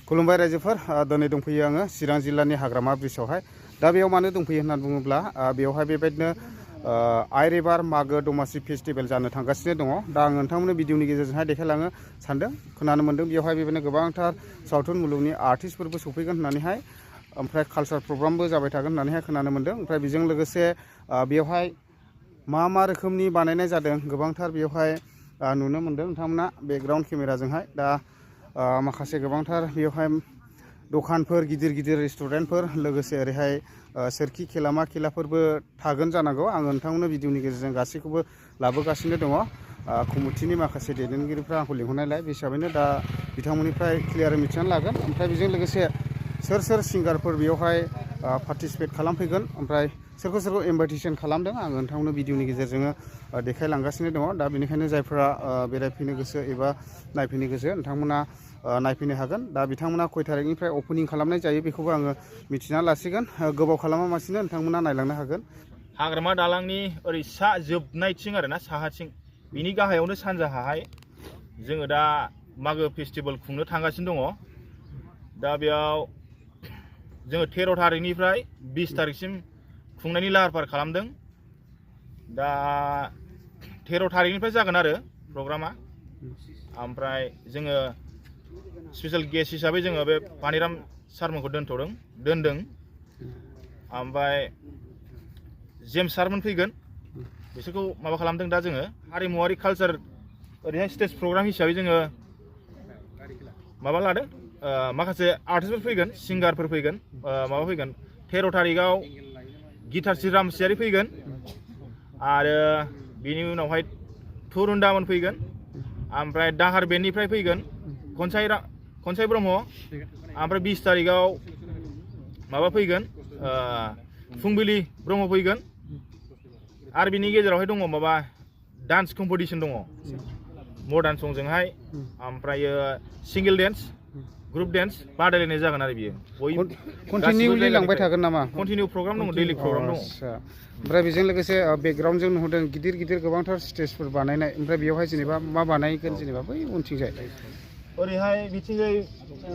खुलुमबाय रायजोफोर दिनै दंफैयो आङो चिरां जिल्लानि हाग्रामा ब्रिजआवहाय दा बेयाव मानो दंफैयो होननानै बुङोब्ला बेयावहाय बेबायदिनो आइ रिभार मागो दमासि फेस्टिभेल जानो थांगासिनो दङ दा आं नोंथांमोननो भिडिअनि गेजेरजोंहाय देखायलांनो सानदों खोनानो मोनदों बेयावहाय बेबायदिनो गोबांथार सावथुन मुलुगनि आर्टिस्टफोरबो सफैगोन होननानैहाय ओमफ्राय कालचार प्रग्रामबो जाबाय थागोन होननानैहाय खोनानो मोनदों ओमफ्राय बेजों लोगोसे बेयावहाय मा रोखोमनि बानायनाय जादों गोबांथार बेयावहाय नुनो मोनदों नोंथांमोना बेकग्राउन्ड केमेराजोंहाय दा माखासे गोबांथार बेयावहाय दखानफोर गिदिर गिदिर रेस्टुरेन्टफोर लोगोसे ओरैहाय सोरखि खेलामा खेलाफोरबो थागोन जानांगौ आङो नोंथांमोननो भिडिअनि गेजेरजों गासैखौबो लाबोगासिनो दङ कमिटिनि माखासे दैदेनगिरिफ्रा आंखौ लिंहरनायलाय बे हिसाबैनो दा बिथांमोननिफ्राय क्लियार मिथिनानै लागोन ओमफ्राय बेजों लोगोसे सोर सिंगारफोर बेयावहाय पार्टिसिपेट खालामफैगोन ओमफ्राय सोरखौ इनभाइटेसन खालामदों आङो नोंथांमोननो भिडिअनि गेजेरजों देखायलांगासिनो दङ दा बेनिखायनो जायफ्रा बेरायफैनो गोसो एबा नायफैनो गोसो नोंथांमोना नायफैनो हागोन दा बिथांमोना खय थारिखनिफ्राय अपेनिं खालामनाय जायो बेखौबो आङो मिथिना लासिगोन गोबाव खालामालासिनो नोंथांमोना नायलांनो हागोन हाग्रामा दालांनि ओरै सा जोबनायथिं आरोना साहाथिं बिनि गाहायावनो सानजाहाय जोङो दा मागो फेस्टिभेल खुंनो थांगासिनो दङ दा बेयाव जोङो 13 थारिखनिफ्राय 20 थारिखसिम खुंनायनि लाहार फाहार खालामदों दा 13 थारिखनिफ्राय जागोन आरो प्रग्रामा ओमफ्राय जोङो स्पेशल गेस्ट हिसाबै जोङो बे पानिराम सारमोनखौ दोनदों ओमफ्राय जेम्स सारमोन फैगोन बिसोरखौ माबा खालामदों दा जोङो हारिमुवारि कालचार ओरैहाय स्टेज प्रग्राम हिसाबै जोङो माबा लादों माखासे आर्टिस्टफोर फैगोन सिंगारफोर फैगोन माबा फैगोन 13 थारिखआव गिटारसि रामसियारि फैगोन आरो बिनि उनावहाय थुरुन्दामोन फैगोन ओमफ्राय दाहार बेन्डनिफ्राय फैगोन खनसाय ब्रह्म ओमफ्राय 20 थारिखआव माबा फैगोन फुंबिलि ब्रह्म फैगोन आरो बिनि गेजेरावहाय दङ माबा डान्स कम्पिटिसन दङ मडार्न संजोंहाय ओमफ्रायो सिंगेल डेन्स ग्रुप डेन्स बादायलायनाय जागोन आरो बियो कन्टिनिउलि लांबाय थागोन नामा कन्टिनिउ प्रग्राम दङ दैलि प्रग्राम दङ ओमफ्राय बेजों लोगोसे बेकग्राउन्डजों नुहरदों गिदिर गोबांथार स्टेजफोर बानायनाय ओमफ्राय बेवहाय जेनेबा मा बानायगोन जेनेबा बै उनथिंजाय ओरैहाय बिथिंजाय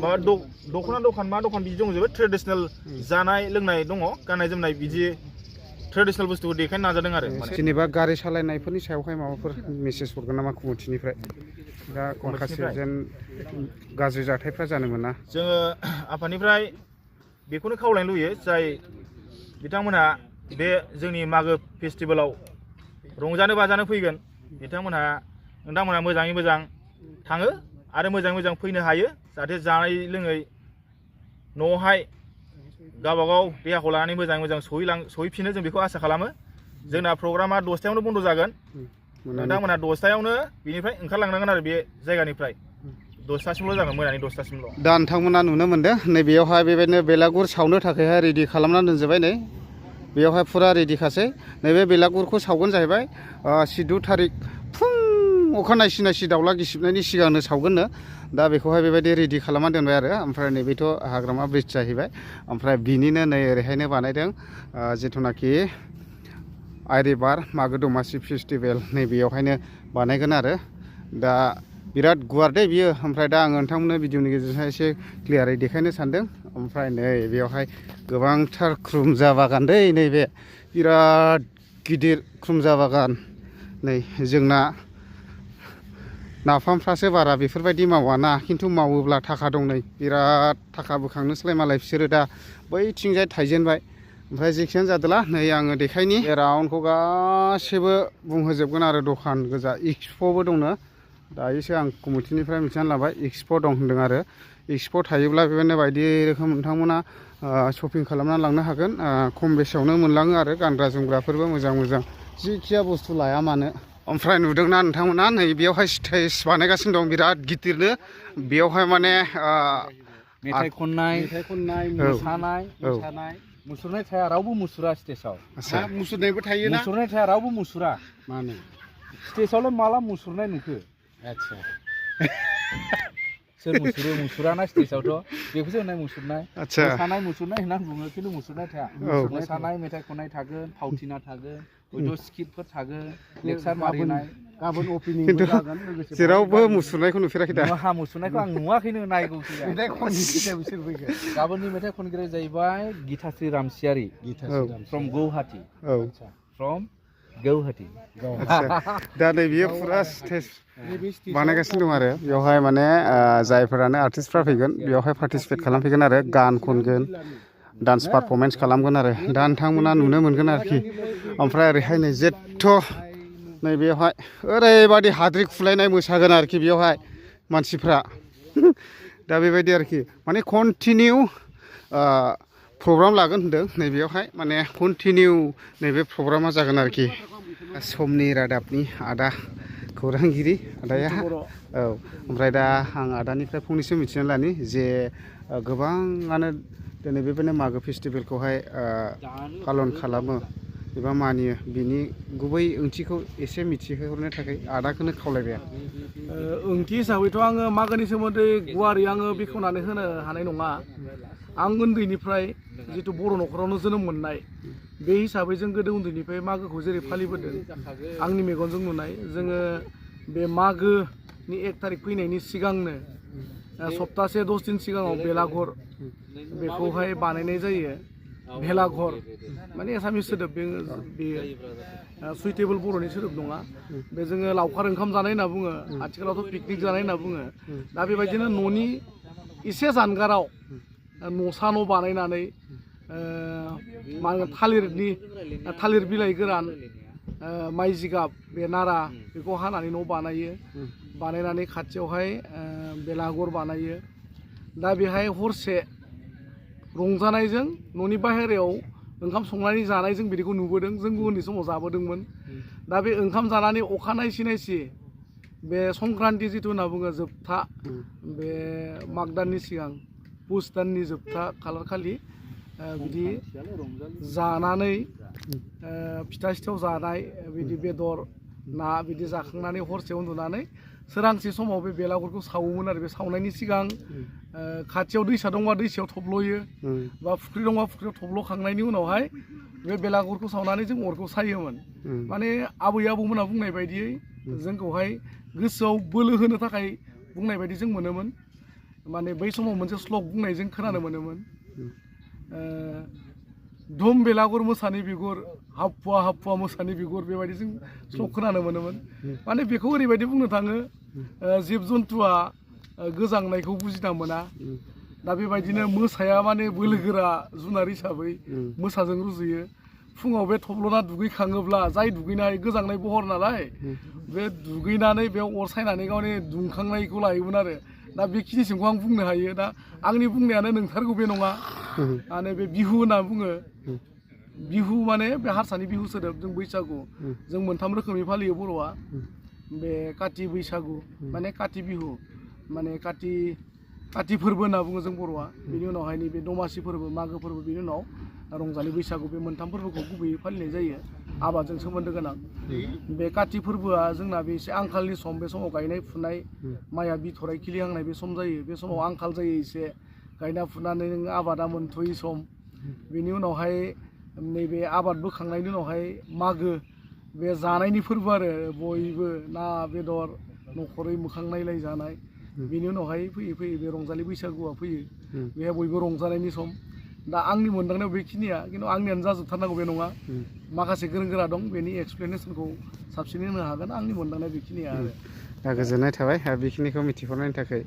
माबा दख'ना दखान मा दखान बिदि दंजोबो ट्रेडिसनेल जानाय लोंनाय दङ गाननाय जोमनाय बिदि ट्रेडिसनेल बुस्थुखौ देखायनो नाजादों आरो जेनेबा गारि सालायनायफोरनि सायावहाय माबाफोर मेसेज हरगोन नामा कमिटिनिफ्राय दा माखासे जेन गाज्रि जाथायफ्रा जानो मोना जोङो आफादनिफ्राय बेखौनो खावलायनो लुबैयो जाय बिथांमोनहा बे जोंनि मागो फेस्टिभेलाव रंजानो बाजानो फैगोन नोंथांमोनहा मोजाङै मोजां थाङो आरो मोजाङै मोजां फैनो हायो जाहाथे जानाय लोङै न'आवहाय गावबागाव देहाखौ लानानै मोजाङै मोजां सहैफिनो जों बेखौ आसा खालामो जोंना प्रग्रामा 10टायावनो बन्द' जागोन नोंथांमोनहा 10टायावनो बिनिफ्राय ओंखारलांनांगोन आरो बे जायगानिफ्राय 10टासिमल' जागोन मोनानि 10टासिमल' दा नोंथांमोना नुनो मोनदों नैबेयावहाय बेबायदिनो बेलागुर सावनो थाखायहाय रेडि खालामनानै दोनजोबबाय नै बेयावहाय फुरा रेडिखासै नैबे बेलागुरखौ सावगोन जाहैबाय 14 थारिख फुं अखा नायसि दाउला गिसिबनायनि सिगांनो सावगोननो दा बेखौहाय बेबायदि रेडि खालामना दोनबाय आरो ओमफ्राय नैबेथ' हाग्रामा ब्रिज जाहैबाय ओमफ्राय बिनिनो नै ओरैहायनो बानायदों जिथुनाखि आइ रिभार मागो दमासि फेस्टिभेल नैबेयावहायनो बानायगोन आरो दा बिराद गुवार दे बियो ओमफ्राय दा आङो नोंथांमोननो भिडिअनि गेजेरजों एसे क्लियारै देखायनो सानदों ओमफ्राय नै बेयावहाय गोबांथार खुरुमजा बागान दै नैबे बिराद गिदिर खुरुमजा बागान नै जोंना नाफामफ्रासो बारा बेफोरबायदि मावाना खिन्थु मावोब्ला थाखा दं नै बिराद थाखा बोखांनोसैलाय मालाय बिसोरो दा बैथिंजाय थाइजेनबाय ओमफ्राय जेखियानो जादोला नै आङो देखायनि राउन्डखौ गासैबो बुंहोजोबगोन आरो दखान गोजा एक्सप'बो दंनो दायोसो आं कमिटिनिफ्राय मिथिनानै लाबाय एक्सप' दं होनदों आरो एक्सप' थायोब्ला बेबायदिनो बायदि रोखोम नोंथांमोना शपिं खालामनानै लांनो हागोन खम बेसेयावनो मोनलाङो आरो गानग्रा जोमग्राफोरबो मोजां जिखिया बुस्थु लाया मानो ओमफ्राय नुदोंना नोंथांमोना नै बेयावहाय स्टेज बानायगासिनो दं बिराद गिदिरनो बेयावहाय माने मेथाइ खननाय मोसानाय मुसुरनाय थाया रावबो मुसुरा स्टेजआव मुसुरनायबो थायोना मुसुरनाय थाया रावबो मुसुरा मानो स्टेजआवलाय माला मुसुरनाय नुखो आच्छा सोर मुसुराना स्टेजआवथ' बेखौसो होननाय मुसुरनाय मोसानाय मुसुरनाय होननानै बुङो खिन्थु मुसुरनाय थाया मोसानाय मेथाइ खननाय थागोन फावथिना थागोन हयथ' स्किटफोर थागोन लेक्सार मारिनाय गाबोन अपेनिं खिन्थु जागोन लोगोसे जेरावबो मुसुरनायखौ नुफेराखै दा हा मुसुरनायखौ आं नुवाखैनो नायगौसो मेथाइ खनगिरि बिसोर फैगोन गाबोननि मेथाइ खनगिरिया जाहैबाय गिताश्री रामसियारि फ्रम गुवाहाटी फ्रम गुवाहाटी आदसा दा नै बियो फुरा स्टेज बानायगासिनो दं आरो बेवहाय माने जायफोरानो आर्टिस्टफ्रा फैगोन बेवहाय पार्टिसिपेट खालामफैगोन आरो गान खनगोन डान्स पारफरमेन्स खालामगोन आरो दा नोंथांमोना नुनो मोनगोन आरोखि ओमफ्राय ओरैहाय नै जेथ' नै बेवहाय ओरैबादि हाद्रि खुलायनाय मोसागोन आरोखि बेवहाय मानसिफ्रा दा बेबायदि आरोखि माने कन्टिनिउ प्रग्राम लागोन होनदों नैबेयावहाय माने कन्टिनिउ नैबे प्रग्रामा जागोन आरोखि समनि रादाबनि आदा खौरांगिरि आदाया औ ओमफ्राय दा आं आदानिफ्राय फंनैसो मिथिना लानि जे गोबाङानो दिनै बेबायदिनो मागो फेस्टिभेलखौहाय पालन खालामो एबा मानियो बिनि गुबै ओंथिखौ एसे मिथिहोहरनो थाखाय आदाखौनो खावलायबाय ओंथि हिसाबैथ' आङो मागोनि सोमोन्दै गुवारै आङो बेखेवनानै होनो हानाय नङा आं उन्दैनिफ्राय जिथु बर' न'खरावनो जोनोम मोननाय बे हिसाबै जों गोदो उन्दैनिफ्राय मागोखौ जेरै फालिबोदों आंनि मेगनजों नुनाय जोङो बे मागोनि 1 थारिख फैनायनि सिगांनो सप्तासे 10 दिन सिगाङाव बेलाघर बेखौहाय बानायनाय जायो भेलाघर माने एसामिस सोदोब बेयो सुइटेबोल बर'नि सोदोब नङा बे जोङो लावखार ओंखाम जानाय होनना बुङो आथिखालावथ' पिकनिक जानाय होनना बुङो दा बेबायदिनो न'नि एसे जानगाराव न'सा न' बानायनानै मा होनो थालिर बिलाइ गोरान माइ जिगाब बे नारा बेखौ हानानै न' बानायनानै खाथियावहाय बेलाघर बानायो दा बेहाय हरसे रंजानायजों न'नि बाहेरायाव ओंखाम संनानै जानायजों बिदिखौ नुबोदों जोंबो उन्दै समाव जाबोदोंमोन दा बे ओंखाम जानानै अखानायसि बे संक्रान्ति जिथु होनना बुङो जोबथा बे माग दाननि सिगां पुस दाननि जोबथा खालार खालि बिदि जानानै फिथा सिथाव जानाय बिदि बेदर ना बिदि जाखांनानै हरसे उन्दुनानै सोरांसे समाव बे बेलागुरखौ सावोमोन आरो बे सावनायनि सिगां खाथियाव दैसा दंबा दैसायाव थब्ल'यो बा फुख्रि दंबा फुख्रियाव थब्ल'खांनायनि उनावहाय बे बेलागुरखौ सावनानै जों अरखौ सायोमोन माने आबै आबौमोनहा बुंनाय बायदियै जोंखौहाय गोसोआव बोलो होनो थाखाय बुंनाय बायदि जों मोनोमोन माने बै समाव मोनसे स्लक बुंनाय जों खोनानो मोनोमोन धुम बेलागुर मोसानि बिगुर हाबफुवा हाबफुवा मोसानि बिगुर बेबायदि जों स्लक खोनानो मोनोमोन माने बेखौ ओरैबायदि बुंनो थाङो जिब जन्थुआ गोजांनायखौ बुजिना मोना दा बेबायदिनो मोसाया माने बोलोगोरा जुनार हिसाबै मोसाजों रुजुयो फुङाव बे थब्ल'ना दुगैखाङोब्ला जाय दुगैनाय गोजांनाय बहर नालाय बे दुगैनानै बेयाव अर सायनानै गावनि दुंखांनायखौ लायोमोन आरो दा बेखिनिसिमखौ आं बुंनो हायो दा आंनि बुंनायानो नोंथारगौ बे नङा माने बे बिहु होनना बुङो बिहु माने बे हारसानि बिहु सोदोब जों बैसागु जों मोनथाम रोखोमनि फालियो बर'आ बे काति बैसागु माने काति बिहु माने काति फोरबो होनना बुङो जों बर'आ बेनि उनावहाय नैबे दमासि फोरबो मागो फोरबो बेनि उनाव रंजालि बैसागु बे मोनथाम फोरबोखौ गुबैयै फालिनाय जायो आबादजों सोमोन्दो गोनां बे काति फोरबोआ जोंना बे एसे आंखालनि सम बे समाव गायनाय फुनाय माइआ बिथराय खिलिहांनाय बे सम जायो बे समाव आंखाल जायो एसे गायना फुनानै नों आबादा मोनथ'यै सम बेनि उनावहाय नैबे आबाद बोखांनायनि उनावहाय मागो बे जानायनि फोरबो आरो बयबो ना बेदर न'खरै मोखां नायलाय जानाय बेनि उनावहाय फैयै फैयै बे रंजालि बैसागुआ फैयो बेहाय बयबो रंजानायनि सम दा आंनि मोनदांनायाव बेखिनिया खिन्थु आंनियानो जाजोबथारनांगौ बे नङा माखासे गोरों गोरा दं बेनि एक्सप्लेनेसनखौ साबसिनै होनो हागोन आंनि मोनदांनाया बेखिनिया आरो दा गोजोननाय थाबाय बेखिनिखौ मिथिहरनायनि थाखाय